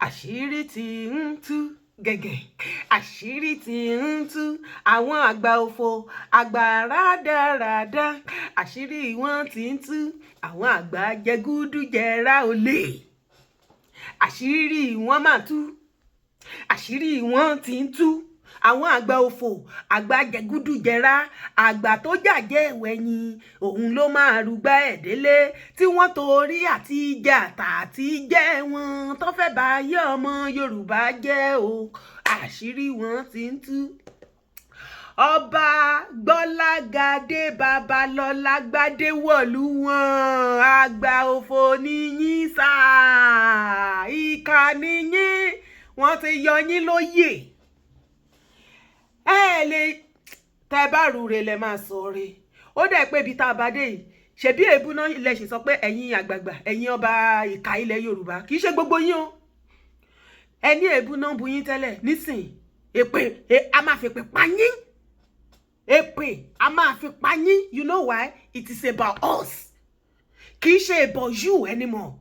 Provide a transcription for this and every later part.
Àṣírí tí ń tú gẹ̀gẹ̀, àṣírí tí ń tú. Àwọn àgbà òfò, àgbà rádaràda, àṣírí wọn tí ń tú. Àwọn àgbà jẹgúdújẹrá olè, àṣírí wọn máa tú, àṣírí wọn tí ń tú. Àwọn àgbà òfò, àgbà jẹgúdújẹrá, àgbà tó jàjẹ́ ìwẹ̀yìn òun ló máa rúgbà ẹ̀ délé, tí wọ́n torí àti jẹ àtàtì jẹ́ wọn tó fẹ́ bá yé ọmọ Yorùbá jẹ́ o. Àṣírí wọn ti ń tú. Ọba Gbọ́lágadé Babalọ́lá Gbádéwọ̀lú wọn, àgbà òfò níyìn sáà, ìkà níyìn, wọ́n ti yọ yín lóyè. Ẹ lè tẹ bá rúre lẹ máa sọ re. Ó dẹ̀ pé ibi tá a bá dé yìí, ṣebí èébú náà lẹ ṣe sọ pé ẹ̀yin àgbààgbà, ẹ̀yin ọba ìkà ilẹ̀ Yorùbá, kì í ṣe gbogbo yín o. Ẹni èébú náà bu yín tẹ́lẹ̀, nísìn èpè a máa fi pè pa yín, èpè a máa fi pa yín. You know why? It is about us, kì í ṣe about you anymore.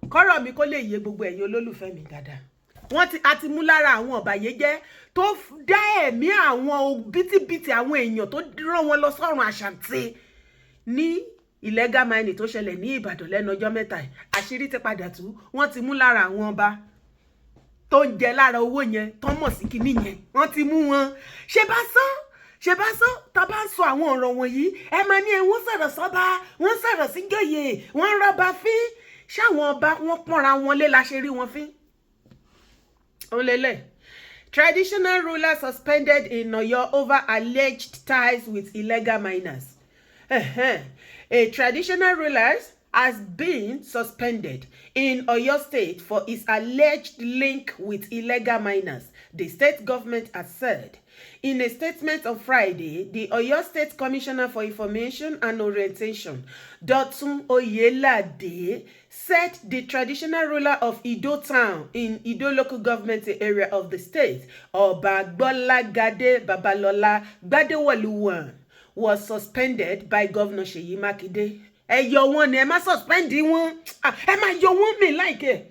Kọ́rọ̀ mi kó lè yé gbogbo ẹ̀yin olólùfẹ́ mi dáadáa, wọ́n ti àti mú lára àwọn ọ̀bàyéjẹ́ tó dá ẹ̀mí àwọn bítíbitì àwọn èèyàn tó rán wọn lọ sọ́run àṣàǹtì ní illegal mining tó ṣẹlẹ̀ ní Ìbàdàn lẹ́nu ọjọ́ mẹ́ta yìí. Àṣírí ti padà tú. Wọ́n ti mú lára àwọn ọba tó ń jẹ lára owó yẹn, tó mọ̀ sí kinní yẹn, wọ́n ti mú wọn. Ṣe bá sọ, ṣe bá sọ, tá a bá ń sọ àwọn ọ̀rọ̀ wọ̀nyí, ẹ máa ní ẹ wọ́n sọ̀rọ̀ sọ́ba, wọ́n sọ̀rọ̀ sí jòyè, wọ́n ń rọ́ba fín. Ṣáwọn ọba wọ́n pọ́nra wọn lé la ṣe rí wọn fín? Ó lélẹ̀. Traditional ruler suspended in Oyo over alleged ties with illegal miners. A traditional ruler has been suspended in Oyo State for his alleged link with illegal miners, the state government has said. In a statement on Friday, the Oyo State Commissioner for Information and Orientation, Dotun Oyelade, said the traditional ruler of Ido Town in Ido local government area of the state, Oba Gbolagade Babalola Gbadewolu, was suspended by Governor Seyi Makinde. Ẹ yọ wọn ni, ẹ má suspend wọn, ẹ má yọ wọn mi láìkẹ́.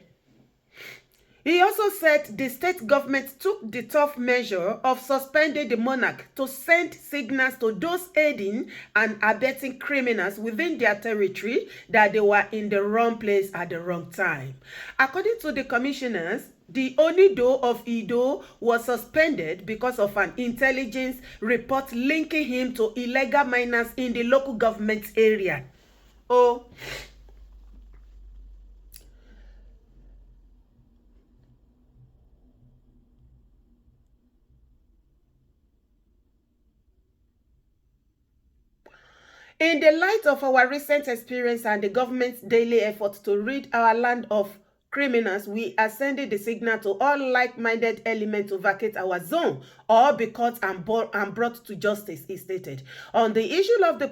He also said the state government took the tough measure of suspending the monarch to send signals to those aiding and abetting criminals within their territory that they were in the wrong place at the wrong time. According to the commissioners, the Onido of Ido was suspended because of an intelligence report linking him to illegal miners in the local government area. Oh. In the light of our recent experience and the government's daily effort to rid our land of criminals, we are sending the signal to all like-minded elements to vacate our zone or be caught and brought to justice, he stated. On the issue of the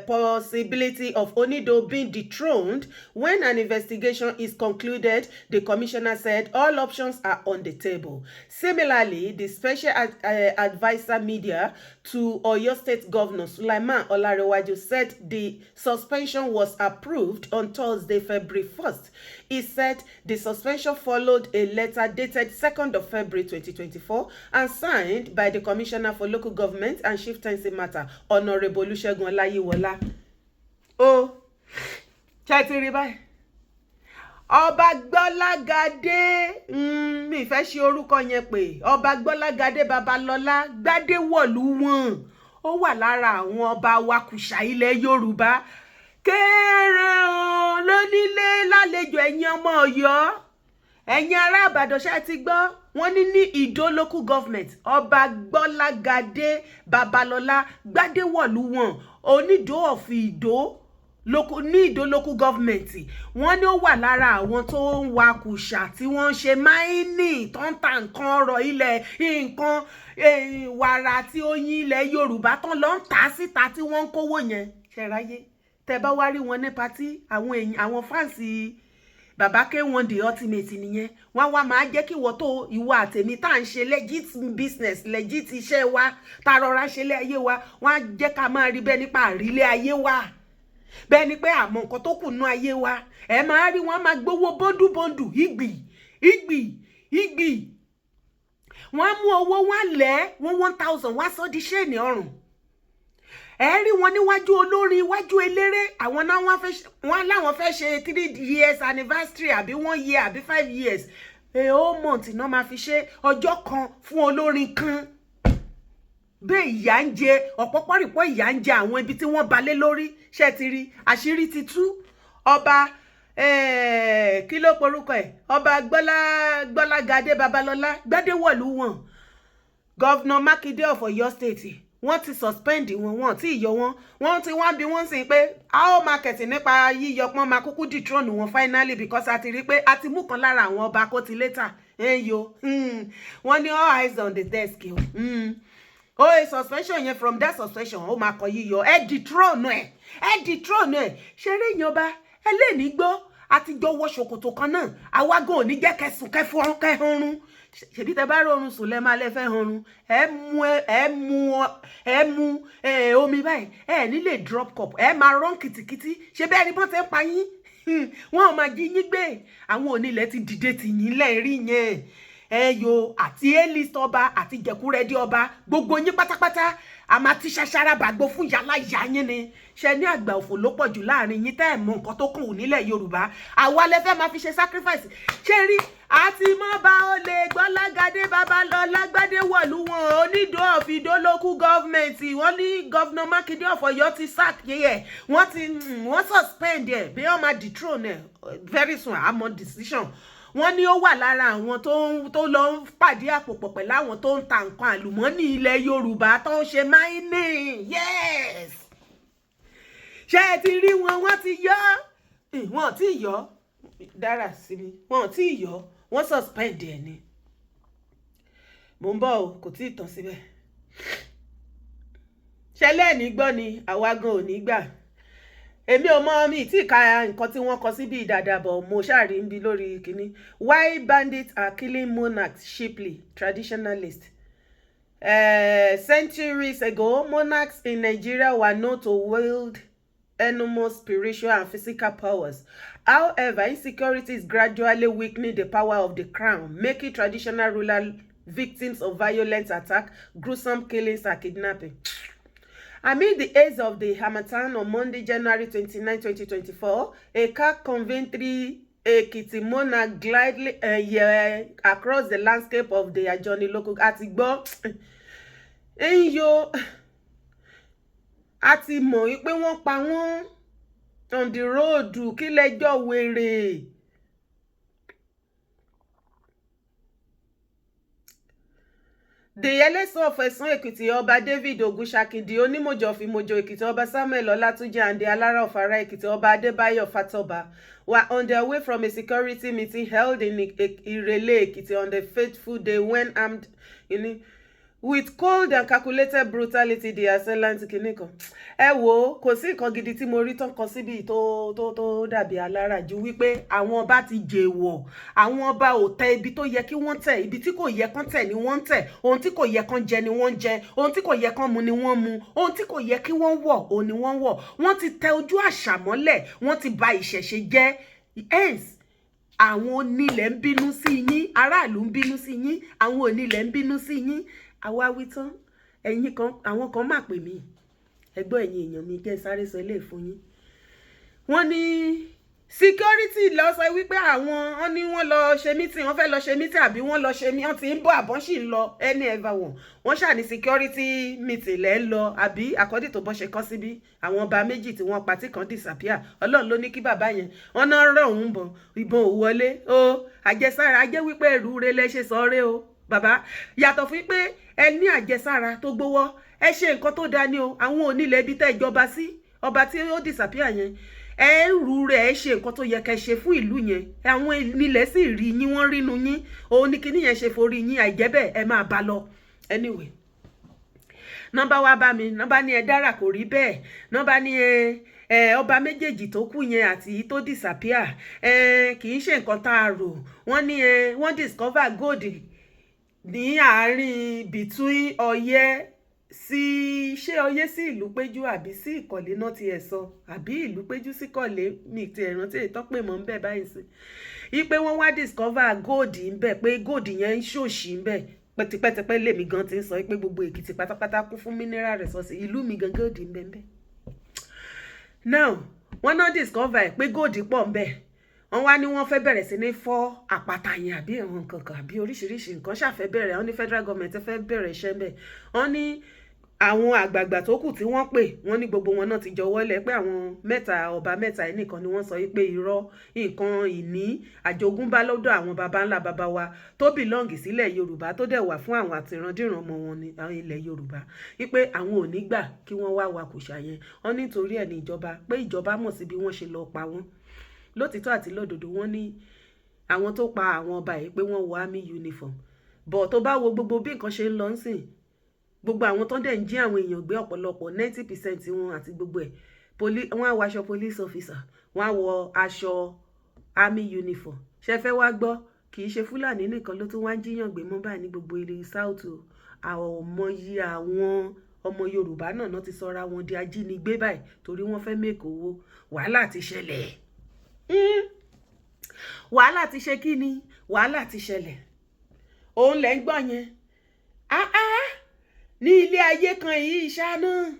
possibility of Onido being dethroned when an investigation is concluded, the commissioner said all options are on the table. Similarly, the special advisor media to Oyo State Governor Sulaiman Olarewaju said the suspension was approved on Thursday, February 1st. He said the suspension followed a letter dated 2nd of February 2024 and signed by the Commissioner for Local Government and Chieftaincy Matter, Honorable Olusegun Olayiwola. Ó ṣe ti rí báyìí, Ọba Gbọ́lágadé, mi fẹ́ ṣe orúkọ yẹn pé, Ọba Gbọ́lágadé Babalọ́lá Gbádéwọ̀lú wọn, ó wà lára àwọn ọba wakùsà ilẹ̀ Yorùbá. Kéré o lónílé lálejò, ẹ̀yin ọmọ Ọ̀yọ́, ẹ̀yin ará Ìbàdàn, ṣe ti gbọ́? Wọ́n ní Ìdó local government, Ọba Gbọ́lágadé Babalọ́lá Gbádéwọ̀lú wọn, Onídó of Ìdó ní Ìdó local government, wọ́n ní ó wà lára àwọn tó ń wakùsà tí wọ́n ń ṣe mining, tó ń ta nǹkan ọrọ̀ ilẹ̀, nǹkan wàrà àti oyin ilẹ̀ Yorùbá, tán lọ ń tà síta tí wọ́n ń kówó yẹn ṣẹ̀ráyé. Tẹ́ bá wá rí wọn ní party, àwọn èèyàn, àwọn fans bàbá K1 the Ultimate nìyẹn, wọ́n wá máa jẹ́ kí ìwọ tó ìwọ àtẹ̀mí tá à ń ṣe legit business, legit iṣẹ́ wa, tá a rọra ṣe lé ayé wa, wọ́n á jẹ́ ká máa rí bẹ́ẹ̀ nípa àrílé ayé wa, bẹ́ẹ̀ ni pé àmọ́ nǹkan tó kù nú ayé wa. Ẹ máa rí wọn máa gbowó bọ́ndù bọ́ndù ìgbì. Ìgbì ìgbì, wọ́n á mú owó, wọ́n á lẹ̀ wọ́n 1,000, wọ́n á sọ di chain ọrùn. Ẹ rí wọn níwájú olórin, iwájú eléré. Àwọn náà wọ́n láwọn fẹ́ ṣe 3 years anniversary, àbí one year, àbí 5 years. A whole month náà máa fi ṣe, ọjọ́ kan fún olórin kan bẹ́ẹ̀. Ìyà ń jẹ ọ̀pọ̀ pọ́rìpọ́, ìyà ń jẹ àwọn ibi tí wọ́n balẹ̀ lórí. Ṣé ti rí? Àṣírí ti tú. Ọba, kí ló porúkọ ẹ̀? Ọba Gbọ́lá, Gbọ́lágadé Babalọ́lá Gbádéwọ̀lú wọn, Governor Mákindé of Ọ̀yọ́ State, wọ́n ti suspend wọn, wọ́n ti yọ wọn. Wọ́n ti wá bí wọ́n sìn pé how market nípa yíyọ pọ́n máa kúkú dethrone wọn finally, because a ti rí pé a ti mú kan lára àwọn ọba kó ti later ẹ̀ yo. Wọ́n ní all eyes on the desk o. Ó oh, suspension yẹn, from that suspension, ó máa kọ yíyọ. Ẹ dethrone ẹ, ẹ dethrone ẹ. Ṣeré yan ọba ẹ lè ní gbọ́ àtijọ́ wọ ṣòkòtò kan náà. Àwa gan ò ní jẹ́ kẹsùn kẹfọ́rún kẹhọrún. Ṣèbí tẹ bá rọrùn sùn lẹ máa lẹ fẹ́ hanrun. Ẹ mú, ẹ mú, ẹ mú ẹ omi báyìí, ẹ ní lè drop cup, ẹ máa rán kìtìkìtì. Ṣe bẹ́ẹ̀ ni bọ́n ti ń pa yín, wọ́n ò máa jí yín gbé. Àwọn onílẹ̀ ti dìde tì yín lẹ́ẹ̀rí yẹn. Ẹ yo àti A-list ọba àti jẹ̀kúrẹ́dí ọba, gbogbo yín pátápátá, a máa ti ṣaṣara bàgbó fún yàrá ìyá yín ni. Ṣe ní àgbà òfò ló pọ̀ jù láàrin yín tẹ́ ẹ̀ mọ nǹkan tó kàn ò nílẹ̀ Yorùbá. Àwa lẹ fẹ́ máa fi ṣe sacrifice. Ṣé rí àti mọ́ba olè Gbọ́lágadé Babalọ́lá Gbádéwọ̀lú wọn, Onídó of Ìdó Local Government, wọ́n ní Governor Mákindé of Ọ̀yọ́ ti sack yẹ wọ́n, ti wọ́n suspend ẹ̀, bí wọ́n máa dethrone ẹ̀ very soon. Àmọ́ decision, wọ́n ní ó wà lára àwọn tó lọ ń pàdé àpòpọ̀ pẹ̀lú àwọn tó ń ta nǹkan àlùmọ́ọ́nì ilẹ̀ Yorùbá, tó ń ṣe mining. Yes, ṣé ẹ ti rí wọn? Wọ́n ti yọ wọ́n, ti yọ dára sí mi, wọ́n ti yọ wọ́n, suspend ẹ̀ ni. Mò ń bọ̀ o, kò tí ì tán síbẹ̀. Ṣẹlẹ̀ ní gbọ́ ni àwa gan ò ní gbà. Èmi ò mọ, mi tí ka nǹkan tí wọ́n kọ síbi dáadáa bọ̀, mo ṣáà rí ń bí lórí kínní. Why bandits are killing monarchs cheaply, traditionalists. Centuries ago, monarchs in Nigeria were known to wield enormous spiritual and physical powers. However, insecurity is gradually weakening the power of the crown, making traditional rulers victims of violent attack, gruesome killings and kidnapping. Amid the haze of the harmattan on Monday, January 29, 2024, a car conveying three Ekiti monarch glided yeah, across the landscape of the adjoining local. Àti gbọ́ ń yo, a ti mọ̀ wípé wọ́n pa wọ́n on the road. Kí lẹ́jọ́ wèrè. The Eleso of Ẹ̀sán Èkìtì, Ọba David Ogunṣakin, the Onímọ̀jọ̀ of Ìmọ̀jọ̀ Èkìtì, Ọba Samuel Ọlátúnjí, and the Alára of Ara Èkìtì, Ọba Adébáyọ̀ Fatoba, were on their way from a security meeting held in Irele Ekiti on the fateful day when, armed with cold and calculated brutality, the assailant kìíní kan. Ẹ wo, kò sí nǹkan gidi tí mo rí tán kọ síbi tó dàbí alára ju wípé àwọn ọba ti jèèwọ̀. Àwọn ọba ò tẹ ibi tó yẹ kí wọ́n tẹ̀, ibi tí kò yẹ kán tẹ̀ ni wọ́n ń tẹ̀. Ohun tí kò yẹ kán jẹ ni wọ́n ń jẹ, ohun tí kò yẹ kán mu ni wọ́n mu, ohun tí kò yẹ kí wọ́n wọ̀ òun ni wọ́n wọ̀. Wọ́n ti tẹ ojú àṣà mọ́lẹ̀, wọ́n ti ba ìṣẹ̀ṣe jẹ́. Hence àwọn onílẹ̀ ń bínú sí yín, aráàlú ń bínú sí yín, àwọn onílẹ̀ ń bínú sí yín. Àwa wí tán, ẹ̀yin kan, àwọn kan máa pè mí. Ẹgbọ́n, ẹ̀yin èèyàn mi, kẹ́ ẹ sáré sọ ilé fún yín. Wọ́n ní security lọ sọ wípé àwọn, wọ́n ní wọ́n lọ ṣe meeting, wọ́n fẹ́ lọ ṣe meeting, àbí wọ́n lọ ṣe, wọ́n ti ń bọ̀, àbọ̀n sì ń lọ, ẹni ever wọ̀n. Wọ́n ṣà ní security meeting lẹ́ ń lọ, àbí according tó bọ́ ṣe kọ́ síbí, àwọn ọba méjì tí wọ́n pa, tí kan disappear. Ọlọ́run ló ní kí bàbá yẹn, wọ́n náà rọ̀ òun bọ̀, ìbọn ò wọlé o. Àjẹsára ajẹ́ wípé ẹrù rẹ lẹ ṣe sọ rẹ o bàbá. Yàtọ̀ fún pé ẹ ní àjẹsára tó gbówọ́, ẹ ṣe nǹkan tó dáa ní o. Àwọn onílẹ̀ ibi tẹ́ ìjọba sí, ọba tí ó disappear yẹn, ẹ rú rẹ̀, ẹ ṣe nǹkan tó yẹ kẹ́ ṣe fún ìlú yẹn. Àwọn onílẹ̀ sì rí yín, wọ́n rínú yín, òun ní kíní yẹn ṣe forí yín. Àìjẹ́ bẹ́ẹ̀, ẹ máa bá lọ. Anyway, nọ́mbà wá bá mi, nọ́mbà ní ẹ dára, kò rí bẹ́ẹ̀. Nọ́mbà ní ẹ ọba méjèèjì tó kú yẹn àti tó disappear, ẹ kì í ṣe nǹkan tá a rò. Wọ́n ní ẹ wọ́n discover gold ní àárín between Ọ̀yẹ́ sí, ṣé Ọ̀yẹ́ sí ìlú Péjú àbí sí Ìkọ̀lé náà ti ẹ̀ sọ, àbí ìlú Péjú sí Ìkọ̀lé, mi ti ẹ̀ rántí èyí tó pè mọ́ ń bẹ̀ báyìí sí. Wípé wọ́n wá discover gold ńbẹ̀, pé gold yẹn ń ṣòṣì ńbẹ̀. Pẹ́tipẹ́tipẹ́ lèmi gan ti ń sọ pé gbogbo Èkìtì pátápátá kún fún mineral resources. Ìlú mi gan, gold ń bẹ ńbẹ̀. Now, wọ́n náà discover ẹ̀ pé gold pọ̀ ńbẹ̀. Wọ́n wá ní wọ́n fẹ́ bẹ̀rẹ̀ sí ní fọ́ àpáta yẹn, àbí ẹ̀wọ̀n kankan, àbí oríṣiríṣi nǹkan ṣàfẹ́ bẹ̀rẹ̀. Wọ́n ní federal government fẹ́ bẹ̀rẹ̀ iṣẹ́ ńbẹ̀. Wọ́n ní àwọn àgbààgbà tó kù tí wọ́n pè, wọ́n ní gbogbo wọn náà ti jọwọ́ lẹ̀, pé àwọn mẹ́ta, ọba mẹ́ta yìí nìkan ni wọ́n sọ pé irọ́, nǹkan ìní àjogúnbá lọ́dọ̀ àwọn baba ńlá baba wa tó belong sílẹ̀ Yorùbá, tó dẹ̀ wà fún àwọn àtìrandíran ọmọ wọn ní ilẹ̀ Yorùbá, wípé àwọn ò ní gbà kí wọ́n wá wakùsà yẹn. Wọ́n nítorí ẹ̀ ní ìjọba, pé ìjọba mọ̀ sí bí wọ́n ṣe lọ pa wọ́n. Lótìtọ́ àti lódodo, wọ́n ní àwọn tó pa àwọn ọba yìí, pé wọ́n wọ army uniform. Bọ̀ tó bá wo gbogbo bí nǹkan ṣe ń lọ ńsìn, gbogbo àwọn tó ń dẹ̀ ń jí àwọn èèyàn gbé, ọ̀pọ̀lọpọ̀, 90% wọn àti gbogbo ẹ̀, wọ́n á wọ aṣọ police officer, wọ́n á wọ aṣọ army uniform. Ṣe fẹ́ wá gbọ́? Kì í ṣe Fúlàní nìkan ló tún wá ń jíyàn gbé mọ́ báyìí ní gbogbo ilẹ̀ South o. Àwọn ọmọye àwọn ọmọ Yorùbá náà náà ti sọra wọn di ajínigbé báyìí torí wọ́n fẹ́ make owó. Wàhálà ti ṣẹlẹ̀. Wàhálà ti ṣe kí ni? Wàhálà ti ṣẹlẹ̀. Òun lẹ́ ń gbọ́ yẹn. Ah ah, ní ilé ayé kan yìí ṣá náà,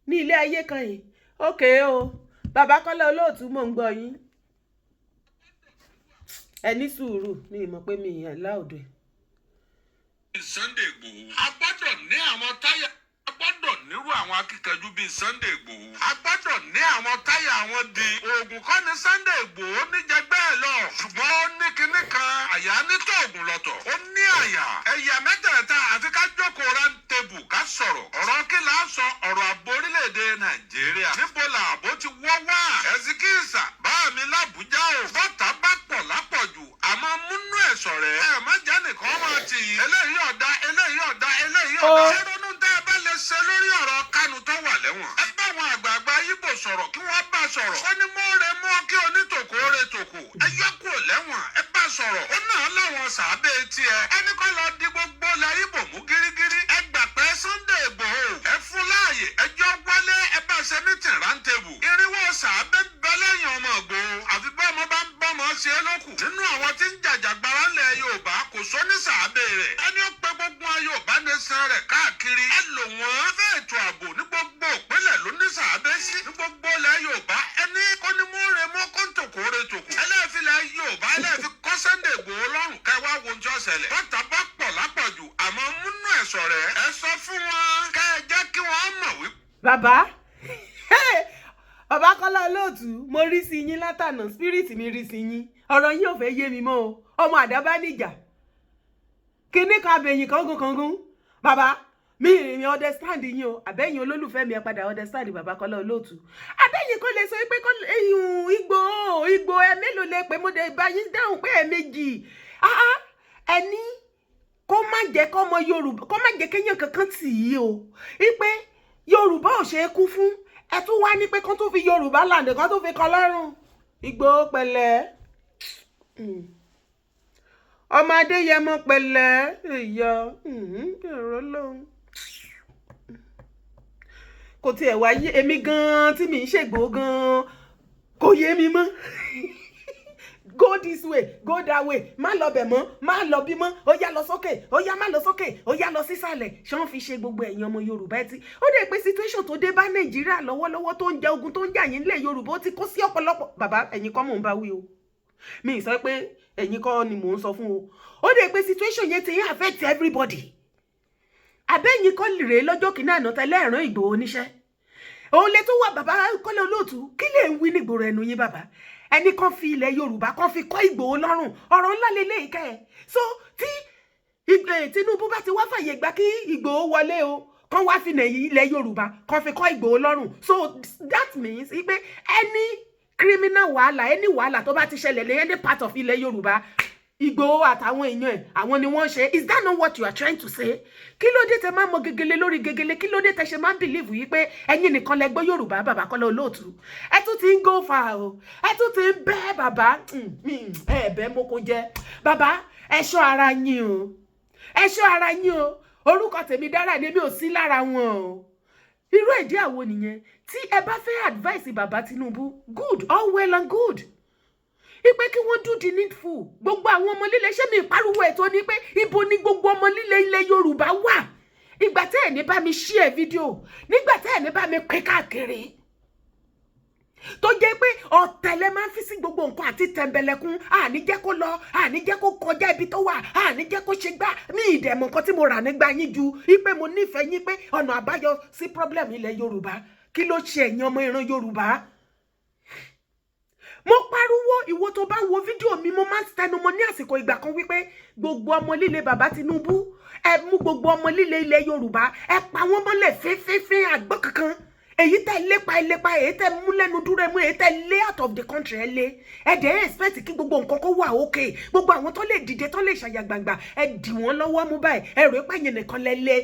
ní ilé ayé kan yìí. Ókè o, bàbá Kọ́lá Olóòtú, mò ń gbọ́ yín. Ẹ ní sùúrù, mi ì mọ̀ pé mi ì láòdù. Sunday Igboho. A gbọ́dọ̀ ní àwọn táyà, a gbọ́dọ̀ nírú àwọn akíkanjú bíi Sunday Igboho. A gbọ́dọ̀ ní àwọn táyà àwọn di oògùn kọ́ ni. Sunday Igboho níjẹgbẹ́ ẹ̀ lọ, ṣùgbọ́n ó ní kinní kan, àyà ní tóògùn lọ́tọ̀, ó ní àyà ẹ̀yà mẹ́tẹ̀ẹ̀ta. Àfi ká jókòó round table, ká sọ̀rọ̀. Ọ̀rọ̀ kí là á sọ? Ọ̀rọ̀ ààbò orílẹ̀-èdè Nàìjíríà. Níbo làbó ti wọ́ wá? Ẹ̀sìkìsà bá mi lábújá o. Bọ́tà bá pọ̀ lápọ̀jù, àmọ́ múnú ẹ̀ sọ̀rẹ́ ẹ̀ má jẹ́ nìkan máa tì í. Eléyìí ọ̀dà, eléyìí ọ̀dà, eléyìí ọ̀dà. Ṣé ronú tẹ́ ẹ bá lè ṣe lórí ọ̀rọ̀ Kánú tó wà lẹ́wọ̀n? Ẹ bá àwọn àgbààgbà Ìgbò sọ̀rọ̀, kí wọ́n bá sọ̀rọ̀. Ó ní mọ́ re mọ́ kí onítòkó re tòkó. Ẹ yọ kúrò lẹ́wọ̀n, ẹ bá sọ̀rọ̀. Ó náà láwọn sàábẹ̀ tiẹ̀. Ẹni kọ́ lọ di gbogbo ilẹ̀ Ìgbò mú gírígírí. Ẹ gbà pé Sunday Igboho, ẹ fún láàyè, ẹjọ́ wálé, ẹ bá ṣe meeting round table. 400 sàábẹ̀ ń bẹ lẹ́yìn ọmọ Ìgbòho. Àfi bọ́ ọmọ bá ń bọ́mọ ṣe é lókù. Nínú àwọn tí ń jàjàgbara ńlẹ̀ Yorùbá, kò sọ ní sàábẹ̀ rẹ̀. Ẹni ó pe gbogbo Yorùbá nation rẹ̀ káàkiri. Ẹ lò wọ́n fẹ́ ètò ààbò ní gbogbo ìpínlẹ̀ ló ní sàábẹ̀ sí. Ní gbogbo ilẹ̀ Yorùbá, ẹni kó ní mú re mú kó ń tòkó re tòkó. Ẹlẹ́ẹ̀filẹ̀ Yorùbá, ẹlẹ́ẹ̀fi kọ́ Sunday Igboho lọ́rùn, kẹ́ wá wo ohun tí ó ṣẹlẹ̀. Bọ́tà bá pọ̀ lápọ̀jù, àmọ́ múnú ẹ̀ sọ̀rẹ́. Ẹ sọ fún wọn, kẹ́ ẹ jẹ́ kí wọ́n mọ̀ wípé. Bàbá, bàbá Kọ́lá Olóòtú, mo rí sí yín látànà, spirit mi rí sí yín. Ọ̀rọ̀ yín ò fẹ́ yé mi mọ́ o. Ọmọ àdábá níjà kinní kan, abẹ̀yìn kángun kángun. Bàbá mi, mi understand yín o. Àbẹ́yìn olólùfẹ́ mi, ẹ padà understand bàbá Kọ́lá Olóòtú. Àbẹ́yìn kò lè sọ pé eyín Ìgbò, Ìgbò ẹ mélòó lè pé mo dé bá yín dáhùn pé ẹ méjì ẹni kó má jẹ́ kọ́mọ Yorùbá, kó má jẹ́ kéèyàn kankan tì í o, wípé Yorùbá ò ṣe é kú fún. Ẹ tún wá ní pé kán tún fi Yorùbá land, kán tún fi kọ́ lọ́rùn. Ìgbòho, pẹ̀lẹ́. Ọmọ Adéyẹmọ, pẹ̀lẹ́. Ìyá ẹ̀rọ lọ́hùn kò tiẹ̀ wá yé èmi gan-an tí mi ń ṣègbò gan-an, kò yé mi mọ́. Go this way, go that way, má lọ bẹ̀ mọ́, má lọ bí mọ́. Ó yá, lọ sókè. Ó yá, má lọ sókè. Ó yá, lọ sísàlẹ̀. Ṣé wọ́n fi ṣe gbogbo ẹ̀yin ọmọ Yorùbá? Ẹ ti ó dẹ̀ pé situation tó dé bá Nàìjíríà lọ́wọ́lọ́wọ́, tó ń jẹ ogun tó ń jà yín nílẹ̀ Yorùbá, ó ti kó sí ọ̀pọ̀lọpọ̀. Bàbá, ẹ̀yin kọ́ mò ń bá wí o. Mi ì sọ pé ẹ̀yin kọ́ ni mò ń sọ fún o. Ó dẹ̀ pé situation yẹn ti ń affect everybody. Àbẹ́yìn kọ́ rèé lọ́jọ́ kìíní àná tẹ́lẹ̀ ẹ̀ràn Ìgbòho níṣẹ́ òun lè tún wà. Bàbá Kọ́lá Olóòtú, kí lè ń wí nígboro ẹnu yín? Bàbá, ẹnì kan fi ilẹ̀ Yorùbá kan fi kọ́ Ìgbòho lọ́rùn, ọ̀rọ̀ ńlá lélẹ́yìí kẹ́ ẹ̀. So tí Tinubu bá ti wá fàyè gbà kí Ìgbòho wọlé o, kán wá fi ilẹ̀ Yorùbá kan fi kọ́ Ìgbòho lọ́rùn. So that means pé any criminal wàhálà, any wàhálà tó bá ti ṣẹlẹ̀ ní any part of ilẹ̀ Yorùbá, Ìgbòho àtàwọn èèyàn ẹ̀, àwọn ni wọ́n ṣe. Is that not what you are trying to say? Kí ló dé tẹ máa mọ gegele lórí gegele? Kí ló dé tẹ ṣe máa ń believe yìí pé ẹ̀yin nìkan lẹ gbọ́ Yorùbá? Bàbá Kọ́lá Olóòtú, ẹ tún ti ń go far o. Ẹ tún ti ń bẹ́ bàbá ẹ bẹ́ moko jẹ. Bàbá, ẹ ṣọ́ ara yín o, ẹ ṣọ́ ara yín o. Orúkọ tèmi dára ni, mi ò sí lára wọn o. Irú èdè àwo nìyẹn? Tí ẹ bá fẹ́ advice bàbá Tinubu, good, all well and good. Ipe kí wọ́n do the needful. Gbogbo àwọn ọmọ líle, ṣé mi ìpariwo ètò ni pé ibo ni gbogbo ọmọ líle ilẹ̀ Yorùbá wà? Ìgbà tẹ́ ẹ̀ ní bá mi share fídíò, nígbà tẹ́ ẹ̀ ní bá mi pín káàkiri, tó jẹ́ pé ọ̀tẹ̀lẹ̀ máa ń fi sí gbogbo nǹkan àti tẹ̀m̀bẹ̀lẹ̀kún, àní jẹ́ kó lọ, àní jẹ́ kó kọjá ibi tó wà, àní jẹ́ kó ṣe gbá. Mi ìdẹ̀mọ̀ nǹkan tí mo rà nígbà yín ju wípé mo nífẹ̀ẹ́ yín, pé ọ̀nà àbáyọ sí problem ilẹ̀ Yorùbá. Kí ló ṣe ẹ̀yin ọmọ ìran Yorùbá? Mo pariwo, ìwọ tó bá wo fídíò mi, mo máa ń tẹnumọ́ ní àsìkò ìgbà kan wípé gbogbo ọmọ líle bàbá Tinubu, ẹ mú gbogbo ọmọ líle ilẹ̀ Yorùbá, ẹ pa wọ́n mọ́lẹ̀ fínfínfín àgbọ̀ kankan. Èyí tẹ́ lépa ẹ lépa, èyí tẹ́ mú lẹ́nu dúró ẹ mú, èyí tẹ́ lé out of the country ẹ lé. Ẹ dẹ̀ expect kí gbogbo nǹkan kó wà okay. Gbogbo àwọn tó lè dìde, tó lè ṣàyà gbàngbà, ẹ dì wọ́n lọ́wọ́ mú báyìí. Ẹ rò pé ẹ̀yin nìkan lẹ lé,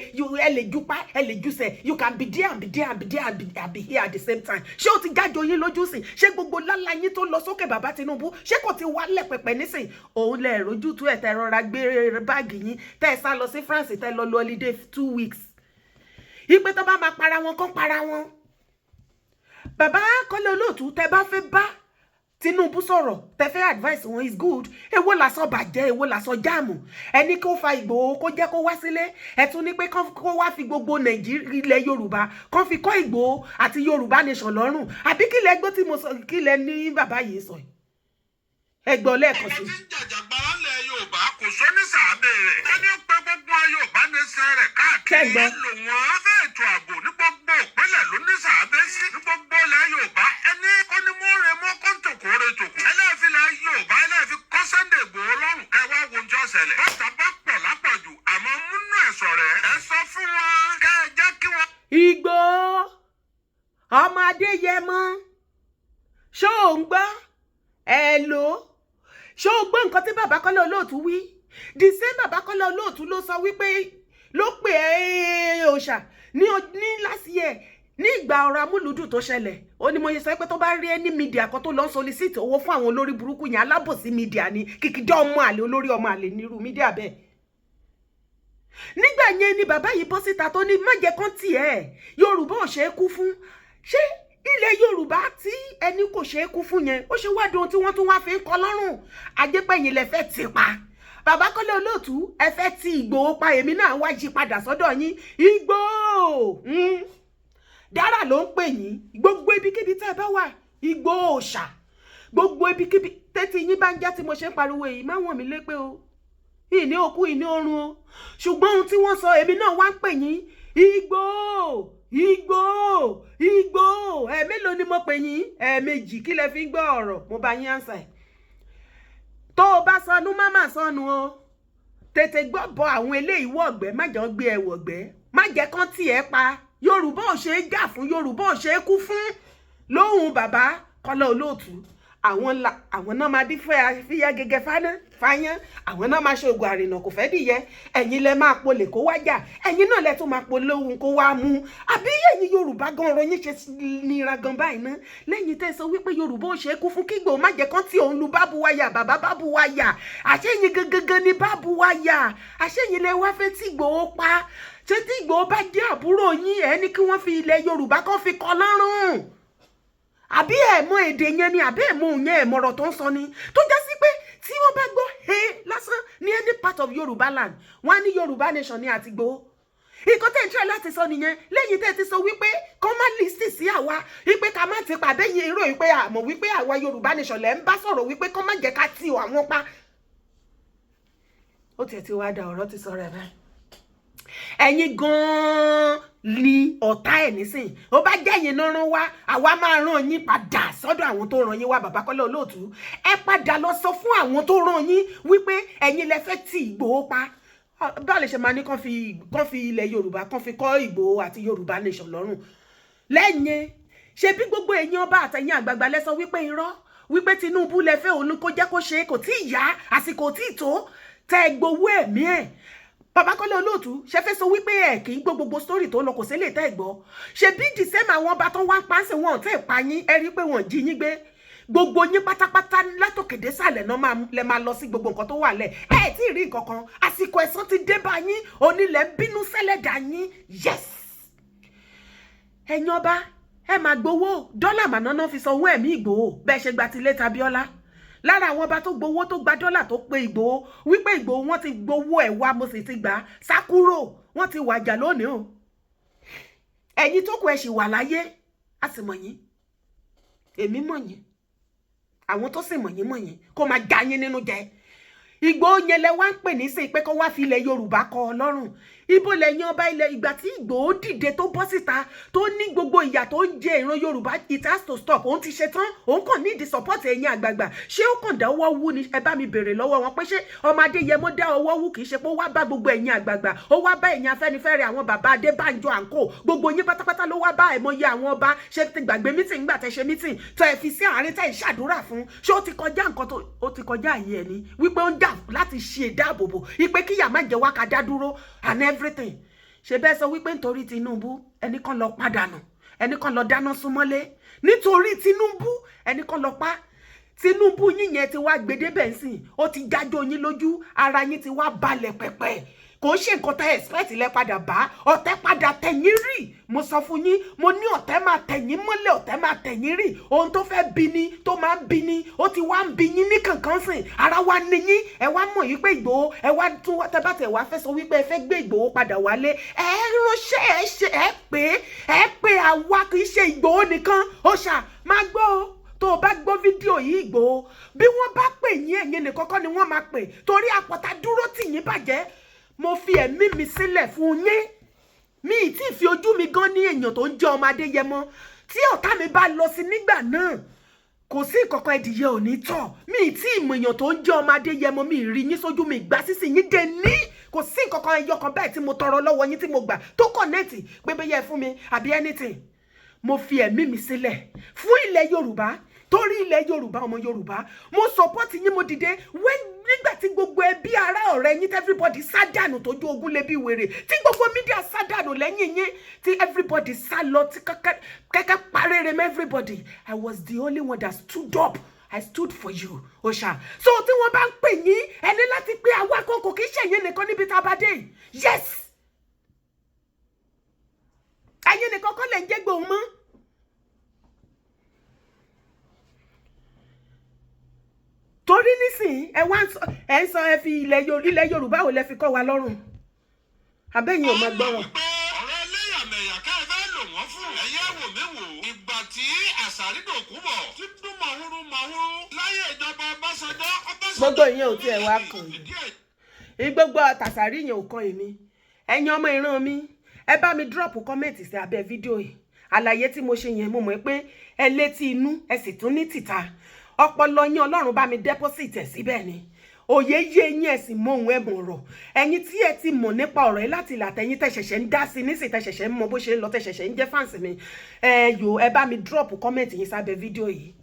ẹ lè jupa, ẹ lè jùsẹ̀. You can be there and be there and be there and be here at the same time. Ṣé o ti jájọ yín lójú sìn? Ṣé gbogbo lálá yín tó lọ sókè, bàbá Tinubu, ṣé kò ti wálẹ̀ pẹ̀pẹ̀ nísìn? Òun lẹ rójú tú ẹ̀, tẹ́ rọra gbé báàgì yín, tẹ́ ẹ sá lọ sí France, tẹ́ lọ lọ holiday 2 weeks. Ìpè tó bá máa para wọn kán para wọn. Bàbá Kọ́lé Olóòtú, tẹ́ bá fẹ́ bá Tinubu sọ̀rọ̀, tẹ́ fẹ́ advice wọn is good. Èwo làsọ bàjẹ́? Èwo làsọ jáàmù? Ẹni kó fa Ìgbòho, kó jẹ́ kó wá sílé. Ẹ tún ní pé kó wá fi gbogbo Nàìjíríà, ilẹ̀ Yorùbá, kó fi kọ́ Ìgbòho àti Yorùbá nation lọ́rùn. Àbí kí lẹ gbọ́ tí mo sọ? Kí lẹ ní bàbá yìí sọ? Ẹ gbọ́ lẹ́ẹ̀kan sí. Àwọn tí ń jàjàgbara ńlẹ̀ Yorùbá kò sọ ní sàábẹ̀ rẹ̀. Ẹni ó pe gbogbo Yorùbá nation rẹ̀ káàkiri. Ṣé gbọ́? Lò wọ́n fẹ́ ètò ààbò ní gbogbo ìpínlẹ̀ ló ní sàábẹ̀ sí. Ní gbogbo ilẹ̀ Yorùbá, ẹni kó ní mú re mọ́ kó ń tòkó re tòkó. Ẹlẹ́ẹ̀filẹ̀ Yorùbá ẹlẹ́ẹ̀fi kọ́ Sunday Igboho lọ́rùn, kẹwàá wo ohun tí ó ṣẹlẹ̀. Bọ́tà bá pọ̀ lápọ̀jù, àmọ́ múnú ẹ̀sọ̀ rẹ̀, ẹ sọ fún wọn kẹ́ ẹ jẹ́ kí wọ́n. Ìgbòho ọmọ Adéyẹmọ, ṣó ò ń gbọ́ ẹ lò ó? Ṣó o gbọ́ nǹkan tí bàbá Kọ́lá Olóòtú wí? The same bàbá Kọ́lá Olóòtú ló sọ wípé ló pè é òòṣà ní last year, ní ìgbà ọ̀rọ̀ amúlùdùn tó ṣẹlẹ̀. Ó ní mo ṣe sọ pé tó bá rí ẹni media kan tó lọ ń solicit owó fún àwọn olórí burúkú yẹn, alábòsí media ni, kìkìdá ọmọ àlè, olórí ọmọ àlè nírú media bẹ́ẹ̀. Nígbà yẹn ni bàbá yìí bọ́ síta tó ní má jẹ́ kán tiẹ̀, Yorùbá ò ṣe é kú fún. Ṣé ilẹ̀ Yorùbá tí ẹni kò ṣe é kú fún yẹn, ó ṣe wá dohun tí wọ́n tún wá fi ń kọ lọ́rùn? Ajẹ́pẹ̀yìn lẹ fẹ́ ti pa bàbá Kọ́lé Olóòtú, ẹ fẹ́ ti Ìgbòho pa. Èmi náà wá yí padà sọ́dọ̀ yín. Ìgbòho dára ló ń pè yín. Gbogbo ibikíbi tẹ́ ẹ bá wà, Ìgbòho òòṣà, gbogbo ibikíbi tẹ́tí yín bá ń já tí mo ṣe ń pariwo èyí, má wọ̀n mí lépè o, ìní òkú, ìní orun o. Ṣùgbọ́n ohun tí wọ́n sọ, èmi náà wá ń pè yín. Ìgbòho, Ìgbòho, Ìgbòho, ẹ̀ẹ́mélòó ni mo pè yín? Ẹ̀ẹ̀mejì. Kí lẹ fi ń gbọ́ ọ̀rọ̀? Mo bá yín ànsà ẹ̀. Tó o bá sọnù, má má sọnù o. Tètè gbọ́ bọ àwọn eléyìí wọ̀gbẹ́, má jọ gbé ẹ wọ̀gbẹ́, má jẹ́ kán tì ẹ́ pa. Yorùbá ò ṣe é jà fún, Yorùbá ò ṣe é kú fún. Lóhùn bàbá Kọ́lá Olóòtú, àwọn la àwọn náà máa dín fíyà gẹ́gẹ́ fáná fáyán, àwọn náà máa ṣe oògùn àrìnà kò fẹ́ dìyẹ. Ẹ̀yin lẹ máa polè kó wá jà, ẹ̀yin náà lẹ tún máa polóhùn kó wá mú. Àbí ẹ̀yin Yorùbá gan, ọ̀rọ̀ yín ṣe nira gan báyìí ná? Lẹ́yìn tẹ́ sọ wípé Yorùbá ò ṣe é kú fún, kígbò má jẹ́ kán tí òun lu bábu wáyà, bàbá bábu wáyà, àṣẹyìn gangan ni bábu wáyà, àṣẹyìn lẹ wá fẹ́ tí Ìgbòho pa. Ṣé tí Ìgbòho bá jẹ́ àbúrò yín, ẹ ní kí wọ́n fi ilẹ̀ Yorùbá kan fi kọ́ lọ́rùn? Àbí ẹ̀ mọ èdè yẹn ni? Àbí ẹ̀ mọ òun yẹn, ẹ̀ mọ̀rọ̀ tó ń sọ ni? Tó já sí pé tí wọ́n bá gbọ́ he lásán ní any part of Yorùbá land, wọ́n á ní Yorùbá nation ní àti Ìgbòho. Nǹkan tẹ́ ń try láti sọ nìyẹn. Lẹ́yìn tẹ́ ti sọ wípé kọ́ má listen sí àwa, wípé ká má ti pa àbẹ́yìn èrò, wípé àmọ̀ wípé àwa Yorùbá nation lẹ́ ń bá sọ̀rọ̀, wípé kọ́ má jẹ́ ká ti àwọn pa. Ó tiẹ̀ ti wá da ọ̀rọ̀ ti sọ̀rọ̀ ẹ̀ báyìí. Ẹ̀yin gan-an ni ọ̀tá ẹ̀ nísìn. Ó bá jẹ́ ẹ̀yin náà rán wá, àwa máa rán yín padà sọ́dọ̀ àwọn tó rán yín wá. Bàbá Kọ́lá Olóòtú, ẹ padà lọ sọ fún àwọn tó rán yín wípé ẹ̀yin lẹ fẹ́ ti Ìgbòho pa. Báwo lè ṣe máa ní kán fi ilẹ̀ Yorùbá kán fi kọ́ Ìgbòho àti Yorùbá nation lọ́rùn? Lẹ́yìn ṣe bí gbogbo ẹ̀yin ọba àtẹ̀yin àgbààgbà lẹ sọ wípé irọ́, wípé Tinubu lẹ fẹ́, òun kó jẹ́ kó ṣe, kò tí ì yá, àsìkò tí ì tó, tẹ́ ẹ gbowó ẹ̀mí ẹ̀. Bàbá Kọ́lé Olóòtú, ṣe fẹ́ sọ wípé ẹ kì í gbọ́ gbogbo story tó lọ? Kò sí lè tẹ́ ẹ gbọ́. Ṣe bí the same àwọn ọba tó wá ń pa ń sìn, wọn ò tẹ́ ẹ pa yín? Ẹ rí i pé wọ́n jí yín gbé, gbogbo yín pátápátá látòkèdè sàlẹ̀ náà lẹ máa lọ sí gbogbo nǹkan tó wà lẹ̀. Ẹ tí ì rí nǹkan kan. Àsìkò ẹ̀san ti dé bá yín, onílẹ̀ ń bínú sẹ́lẹ̀dà yín. Yes, ẹ̀yin ọba, ẹ máa gbowó dọ́là mànáná fi sanwó ẹ̀mí Ìgbòho. Bẹ́ẹ̀ ṣe gba tilé tabiola Lára àwọn ọba tó gbowó, tó gba dọ́là, tó pe Ìgbòho wípé Ìgbòho, wọ́n ti gbowó ẹ̀ wá, mo sì ti gbà á, sá kúrò, wọ́n ti wàjà lónìí o. Ẹ̀yin tó kù, ẹ̀ sì wà láyé, a sì mọ̀ yín, èmi mọ̀ yín, àwọn tó sì mọ̀ yín mọ̀ yín. Kó máa já yín nínú jẹ. Ìgbòho yẹn lẹ wá ń pè ní sí pé kó wá fi ilẹ̀ Yorùbá kọ Ọlọ́run. Ibo lẹ́yìn ọba ilẹ̀ ìgbà tí Ìgbòho dìde, tó bọ́ síta, tó ní gbogbo ìyà tó ń jẹ ìran Yorùbá, it has to stop, òun ti ṣe tán, òun kàn ní ìdí support ẹ̀yin àgbààgbà. Ṣé ó kàn dá ọwọ́ wú ni? Ẹ bá mi béèrè lọ́wọ́ wọn pé ṣé ọmọ Adéyẹmọ dá ọwọ́ wú? Kì í ṣe pé ó wá bá gbogbo ẹ̀yin àgbààgbà, ó wá bá ẹ̀yin Afẹ́nifẹ́re, àwọn bàbá Adébánjọ àǹkó, gbogbo yín pátápátá ló wá bá. Ẹ̀mọye àwọn ọba. Ṣé ti gbàgbé meeting gbà tẹ ṣe meeting tó ẹ fi sí àárín tẹ ìṣàdúrà fún? Ṣé ó ti kọjá nǹkan tó ó ti kọjá àyè ẹ ní wípé ó ń jà láti ṣe ìdáàbòbò ìpè kíyà má jẹ́ wá ká dá dúró and everything? Ṣe bẹ́ẹ̀ sọ wípé nítorí Tinubu, ẹnì kan lọ padànù, ẹnì kan lọ dáná súnmọ́lé nítorí Tinubu, ẹnì kan lọ pa Tinubu yín yẹn, ti wá gbedébẹ̀ ńsìn, ó ti jájó yín lójú, ara yín ti wá balẹ̀ pẹ̀pẹ̀. Kò ń ṣe nǹkan tá expect lẹ padà bá. Ọ̀tẹ̀ padà tẹ̀yìn rì. Mo sọ fún yín, mo ní ọ̀tẹ̀ máa tẹ̀yìn mọ́lẹ̀, ọ̀tẹ̀ máa tẹ̀yìn rì. Ohun tó fẹ́ bí ni tó máa ń bí ni, ó ti wá ń bí yín ní kankan sìn, ara wa ní yín. Ẹ wá mọ̀ yí pé Ìgbòho, ẹ wá tún tẹ bá tẹ̀ wá fẹ́ sọ wípé ẹ fẹ́ gbé Ìgbòho padà wálé, ẹ ránṣẹ́, ẹ ṣe, ẹ pé àwa, kì í ṣe Ìgbòho nìkan. Ó ṣà máa gbọ́ o. Tó o bá gbọ́ fídíò yìí, Ìgbòho, bí wọ́n bá pè yín, ẹ̀yin nìkan kọ́ ni wọ́n máa pè, torí àpọ̀tá dúró tì yín bàjẹ́. Mo fi ẹ̀mí mi sílẹ̀ fún yín. Mi ì tí ì fi ojú mi gan ní èèyàn tó ń jẹ́ ọmọ Adéyẹmọ. Tí ọ̀tá mi bá lọ sí nígbà náà, kò sí ìkọ̀kọ̀ ẹ̀dìyẹ ò ní tọ̀. Mi ì tí ì mọ èèyàn tó ń jẹ́ ọmọ Adéyẹmọ, mi ì rí yín sójú, mi ìgbà sísì yín dé ní. Kò sí nǹkankan ẹyọ kan bẹ́ẹ̀ tí mo tọrọ lọ́wọ́ yín, tí mo gbà tó connect pé bẹ́yẹ fún mi àbí anything. Mo fi ẹ̀mí mi sílẹ̀ fún ilẹ̀ Yorùbá, torí ilẹ̀ Yorùbá, ọmọ Yorùbá. Mo support yín, mo dìde nígbà tí gbogbo ẹbí, ará, ọ̀rẹ́ yín, tí everybody sá dànù, tójú ogun lè bí wèrè, tí gbogbo media sá dànù lẹ́yìn yín, tí everybody sá lọ, tí kẹ́kẹ́ parẹ́rẹ́ mọ́ everybody, I was the only one that stood up. I stood for you, Òòṣà. So tí wọ́n bá ń pè yín, ẹni láti pé àwa kan kò kí ń ṣẹ̀yìn nìkan níbi tá a bá dé. Yes, ẹ̀yin nìkan kọ́ lè ń jẹ́ gbòun mọ́. Torí nísìnyí, ẹ wá ń sọ, ẹ ń sọ, ẹ fi ilẹ̀ Yorùbá ò lẹ fi kọ́ wa lọ́rùn, àbẹ́yìn ò máa gbọ́rọ̀. Ọ̀rọ̀ ẹlẹ́yàmẹ̀yà ká ẹ fẹ́ lò wọ́n fún. Ẹ̀yẹ́ wò mí wò. Ìgbà tí àṣàrídòkú bọ̀ tí dún màhúrú màhúrú láyé ìjọba Ọbásanjọ́. Ọbásanjọ́ Gbogbo ìyẹn ò tiẹ̀ wá kàn yín, gbogbo tàṣàrí yẹn ò kan èmi. Ẹ̀yin ọmọ ìran mi, ẹ bá mi drop comment sí abẹ́ fídíò yìí. Àlàyé tí mo ṣe yẹn, mo mọ̀ pé ẹ létí inú, ẹ sì tún ní tìta. Ọpọlọ yín, Ọlọ́run bá mi deposit ẹ̀ síbẹ̀ ni. Òye yé yín, ẹ sì mọ ohun ẹ mọ̀ ọ̀rọ̀. Ẹ̀yin tí ẹ ti mọ̀ nípa ọ̀rọ̀ yìí láti ilẹ̀, àtẹ̀yin tẹ́ ṣẹ̀ṣẹ̀ ń dá sí nísìn, tẹ́ ṣẹ̀ṣẹ̀ ń mọ bó ṣe ń lọ, tẹ́ ṣẹ̀ṣẹ̀ ń jẹ́ fans mi, ẹ yò, ẹ bá mi drop comment yín sábẹ́ fídíò yìí.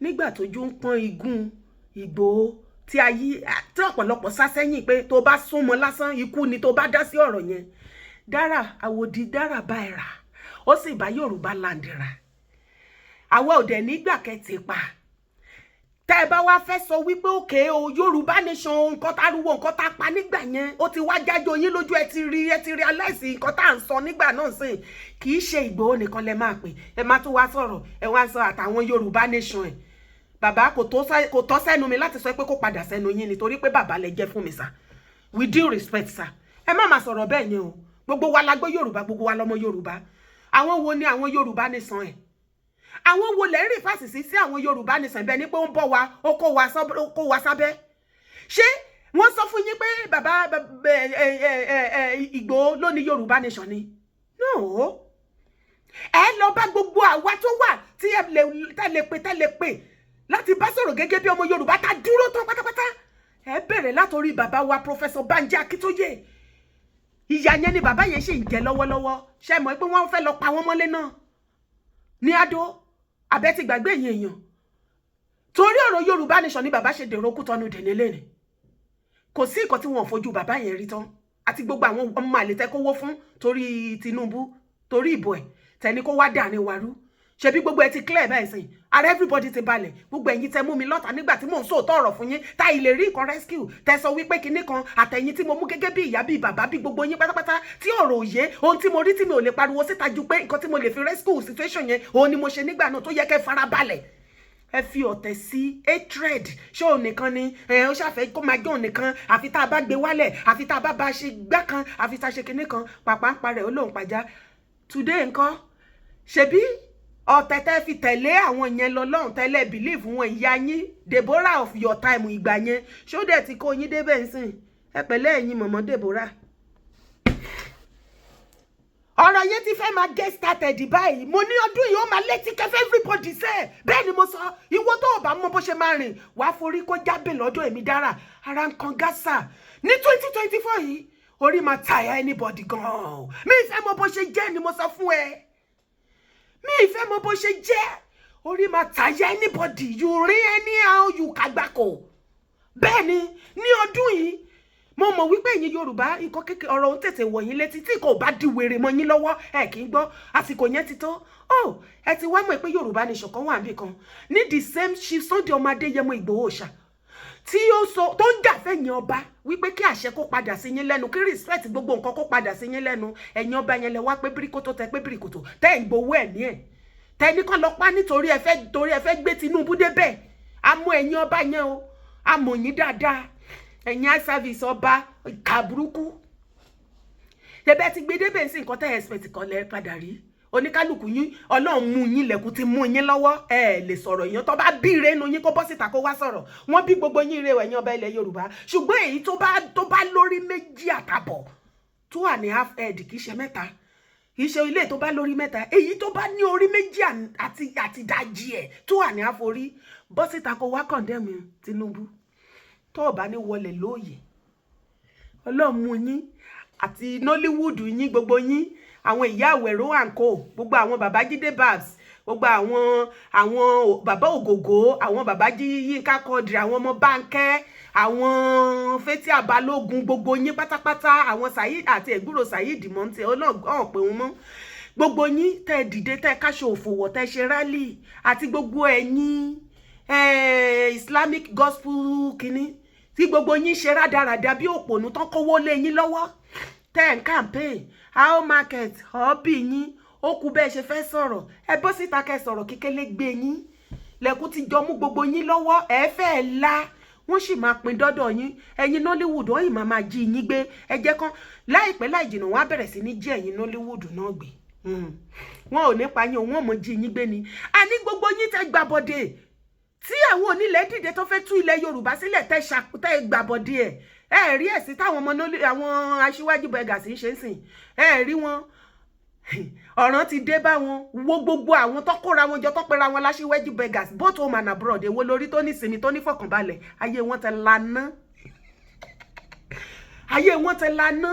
Nígbà tójú ń pọ́n igun Ìgbòho, tí ayé tí ọ̀pọ̀lọpọ̀ sá sẹ́yìn pé tó bá súnmọ́ lásán, ikú ni, tó bá dá sí ọ̀rọ̀ yẹn, dára àwòdì dára bá ẹ rà, ó sì bá Yorùbá land rà. Àwa ò dẹ̀ nígbà kẹtì pa. Tẹ́ ẹ bá wá fẹ́ sọ wípé òkè o, Yorùbá nation, nǹkan tá ariwo, nǹkan tá pa nígbà yẹn, ó ti wá jájọ yín lójú, ẹ ti rí, ẹ ti realize nǹkan tá à ń sọ nígbà náà sìn, kì í ṣe Ìgbòho nìkan lẹ máa pè. Ẹ má tún wá sọ̀rọ̀, ẹ wá sọ àtàwọn Yorùbá nation ẹ̀. Bàbá, kò tọ́ sẹ́nu mi láti sọ pé kó padà sẹ́nu yín, nítorí pé bàbá lẹ jẹ́ fún mi sir. With due respect, sir, ẹ má máa sọ̀rọ̀ bẹ́ẹ̀ yẹn o. Gbogbo wa la gbọ́ Yorùbá, gbogbo wa lọ́mọ Yorùbá. Àwọn wo ni àwọn Yorùbá nation ẹ̀? Àwọn wo lẹ́ ń rí fásitì sí àwọn Yorùbá nation bẹ́ẹ̀ ni pé ó ń bọ̀ wá, ó kó wa sábẹ́? Ṣé wọ́n sọ fún yín pé bàbá Ìgbòho ló ní Yorùbá nation ni? No, ẹ lọ bá gbogbo àwa tó wà tí ẹ lè pè, tẹ́ lè pè láti bá sọ̀rọ̀ gẹ́gẹ́ bí ọmọ Yorùbá tá dúró tán pátápátá. Ẹ bẹ̀rẹ̀ látòrí bàbá wa, Professor Banji Akíntóyè. Ìyà yẹn ni bàbá yẹn ṣì ń jẹ lọ́wọ́lọ́wọ́. Ṣe mọ̀ pé wọ́n fẹ́ lọ pa wọ́n mọ́lé náà ní Adó? Abẹ́ ti gbàgbé yẹn èèyàn. Torí ọ̀rọ̀ Yorùbá nation ni bàbá ṣe dèrò Kútọ́nù dèní lẹ́ni. Kò sí nǹkan tí wọn ò fojú bàbá yẹn rí tán, àti gbogbo àwọn ọmọ àlè tẹ́ kówó fún torí Tinubu, torí ìbò ẹ̀ tẹ́ni kó wá dà ní warú. Ṣebí gbogbo ẹ ti clear báyìí sìn, ara everybody ti balẹ̀. Gbogbo ẹ̀yin tẹ́ mú mi lọ́ta nígbà tí mò ń sòótọ́ ọ̀rọ̀ fún yín, tá ilé rí nǹkan rescue, tẹ́ sọ wípé kinní kan, àtẹ̀yìn tí mo mú gẹ́gẹ́ bí ìyá, bí bàbá, bí gbogbo yín pátápátá, tí ọ̀rọ̀ òye ohun tí mo rí tí mi ò lè pariwo síta ju pé nǹkan tí mo lè fi rescue situation yẹn, òun ni mo ṣe nígbà náà tó yẹ kẹ́ fara balẹ̀. Ẹ fi ọ̀tẹ̀ sí, hatred. Ṣé òun nìkan ni ẹ ó ṣàfẹ́ kó máa jẹ́ òun nìkan? Àfi tá a bá gbé wálẹ̀, àfi tá a bá bá ṣe gbá kan, àfi tá a ṣe kinní kan, pàpà ń parẹ́, ó lóun pàjá. Today ńkọ́? Ṣebí ọ̀tẹ̀ tẹ́ fi tẹ̀lé àwọn yẹn lọ lọ́hùn tẹ́lẹ̀, believe wọn, ìyá yín Deborah of your time ìgbà yẹn, ṣó dẹ̀ ti kó yín débẹ̀ ń sìn? Ẹ pẹ̀lẹ́, ẹ̀yin mọ̀mọ́ Deborah. Ọ̀rọ̀ yẹn ti fẹ́ máa get started báyìí. Mo ní ọdún yìí, ó máa létí kẹfẹ́ everybody sẹ́. Bẹ́ẹ̀ ni mo sọ. Ìwọ tó o bá mọ bó ṣe máa rìn, wàá forí kó jábè lọ́dọ̀ èmi dára. Ara ń kan gásà ní 2024 yìí, orí máa tàyà anybody gan-an. Mi ìfẹ́ mọ bó ṣe jẹ́ ni mo sọ fún ẹ. Mi ìfẹ́ mọ bó ṣe jẹ́, orí máa tàyà anybody. You rí anyhow, you kàgbákò. Bẹ́ẹ̀ ni, ní ọdún yìí, mo mọ̀ wípé ẹ̀yin Yorùbá, nǹkan kékeré, ọ̀rọ̀ òun tètè wọ̀ yín létí. Tí kò bá di wèrè mọ́ yín lọ́wọ́, ẹ kì í gbọ́. Àsìkò yẹn ti tó. Ó ẹ ti wá mọ̀ pé Yorùbá nation kan wà níbì kan ní the same Chief Sunday ọmọ Adéyẹmọ Ìgbòho ṣá, tí ó sọ, tó ń jà fẹ̀yìn ọba wípé kí àṣẹ kó padà sí yín lẹ́nu, kí respect, gbogbo nǹkan kó padà sí yín lẹ́nu. Ẹ̀yin ọba yẹn lẹ wá pé bíríkótó, tẹ pé bíríkótó, tẹ́ ẹ̀ ń gbowó ẹ̀mí ẹ̀, tẹ́ ní kán lọ pa nítorí ẹ fẹ́, torí ẹ fẹ́ gbé Tinubu débẹ̀. Àmọ́ ẹ̀yin ọba yẹn o, àmọ́ yín dáadáa, ẹ̀yin eye service ọba ìka burúkú. Tẹ́bẹ́ ti gbé débẹ̀ sí, nǹkan tẹ́ expect kan lẹ́ padà rí. Oníkálukú yín, Ọlọ́run mú yín, lẹ́kùn ti mú yín lọ́wọ́, ẹ lè sọ̀rọ̀. Yẹn tó bá bí ire inú yín, kó bọ́ síta kó wá sọ̀rọ̀. Wọ́n bí gbogbo yín ire, ẹ̀yin ọba ilẹ̀ Yorùbá. Ṣùgbọ́n èyí tó bá lórí méjì àtàbọ̀, 2.5 head, kì í ṣe mẹ́ta, kì í ṣe ilé tó bá lórí mẹ́ta, èyí tó bá ní orí méjì àti ìdajì ẹ̀, 2.5 orí, bọ́ síta kó wá condemn Tinubu. Tó o bá ní wọlé lóòyè, Ọlọ́run mú yín àti Nollywood yín, gbogbo yín, àwọn ìyá àwẹ̀rọ àǹkó, gbogbo àwọn bàbá Jídé Babs, gbogbo àwọn bàbá Ògògó, àwọn bàbá Yínká Quadri, àwọn ọmọ Bánkẹ́, àwọn Fathia Balógun, gbogbo yín pátápátá, àwọn Saheed àti ẹ̀gbúrò Saheed mọ́ntì ọlọ́ọ̀n pé wọ́n mọ́, gbogbo yín tẹ́ dìde, tẹ́ káṣọ òfòwọ̀, tẹ́ ṣe rally, àti gbogbo ẹ̀yin Islamic gospel kínní tí gbogbo yín ṣe rádaràda bí òpònú tán, kówó lé yín lọ́wọ́, tẹ́ ń campaign, how market ọ̀ọ́bì yín ó kú. Bẹ́ẹ̀ ṣe fẹ́ sọ̀rọ̀, ẹ bọ́ síta kẹ́ sọ̀rọ̀ kíkélé gbé yín. Lẹ́kùn ti jọ mú gbogbo yín lọ́wọ́. Ẹ fẹ́ la, wọ́n sì máa pín dọ́dọ̀ yín. Ẹ̀yin Nollywood, wọ́n yìí máa máa jí yín gbé. Ẹ jẹ́ kán láìpẹ́ láì jìnnà, wọ́n á bẹ̀rẹ̀ sí ní jí ẹ̀yin Nollywood náà gbé. Wọn ò ní pa yín, òun ò mọ̀ jí yín gbé ni. Àní gbogbo yín tẹ́ gbàbọ̀dé tí àwọn onílẹ̀ dìde tó fẹ́ tú ilẹ̀ Yorùbá sílẹ̀, tẹ́ gbàbọ̀dé ẹ̀, ẹ rí ẹ̀sìn táwọn ọmọ àwọn aṣíwájú bẹ̀gà sí ń ṣe ń sìn, ẹ rí wọn, ọ̀ràn ti dé bá wọn. Wo gbogbo àwọn tó kóra wọn jọ, tó pera wọn láṣíwájú beggars, both home and abroad, èwo lórí tó ní sinmi, tó ní fọkànbalẹ̀? Ayé wọn ti laná, ayé wọn ti laná,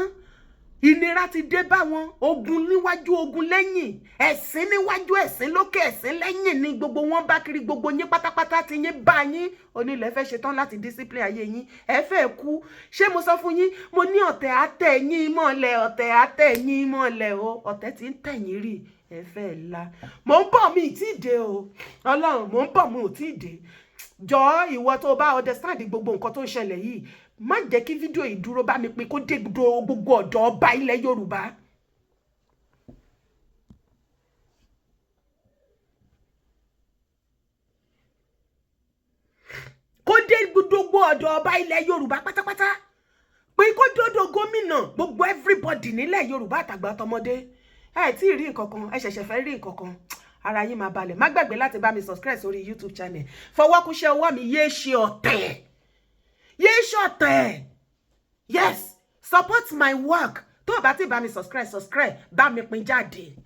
ìnira ti dé bá wọn. Ogun níwájú, ogun lẹ́yìn, ẹ̀sìn níwájú, ẹ̀sìn lókè, ẹ̀sìn lẹ́yìn ni gbogbo wọn bá kiri. Gbogbo yín pátápátá ti yín bá yín. Onílẹ̀ fẹ́ ṣetán láti discipline ayé yín, ẹ fẹ́ kú. Ṣé mo sọ fún yín? Mo ní ọ̀tẹ̀ àtẹ̀ yín mọ́lẹ̀, ọ̀tẹ̀ àtẹ̀ yín mọ́lẹ̀ o. Ọ̀tẹ̀ tí ń tẹ̀ yín rí, ẹ fẹ́ la. Mò ń bọ̀, mi ì tí ì dé o. Ọlọ́run, mò ń bọ̀, mo ò tí ì dé. Jọ, ìwọ tó bá understand gbogbo nǹkan tó ń ṣẹlẹ̀ yìí, má jẹ́ kí fídíò yìí dúró. Bá mi pín kó dé gbogbo ọ̀dọ́ ọba ilẹ̀ Yorùbá. Kó dé gbogbo ọ̀dọ̀ ọba ilẹ̀ Yorùbá pátápátá, pé kó dọ́dọ̀ gómìnà, gbogbo everybody nílẹ̀ Yorùbá, àtàgbà tọmọdé. Ẹ tí ì rí nǹkan kan, ẹ ṣẹ̀ṣẹ̀ fẹ́ rí nǹkan kan, ara yín máa balẹ̀. Má gbàgbé láti bá mi subscribe sórí YouTube channel. Fọwọ́kúṣẹ́ ọwọ́ mi, yéé ṣe ọ̀tẹ̀, yéé ṣọ̀tẹ̀. Yes, support my work. Tó o bá ti bá mi subscribe, subscribe, bá mi pín jáde.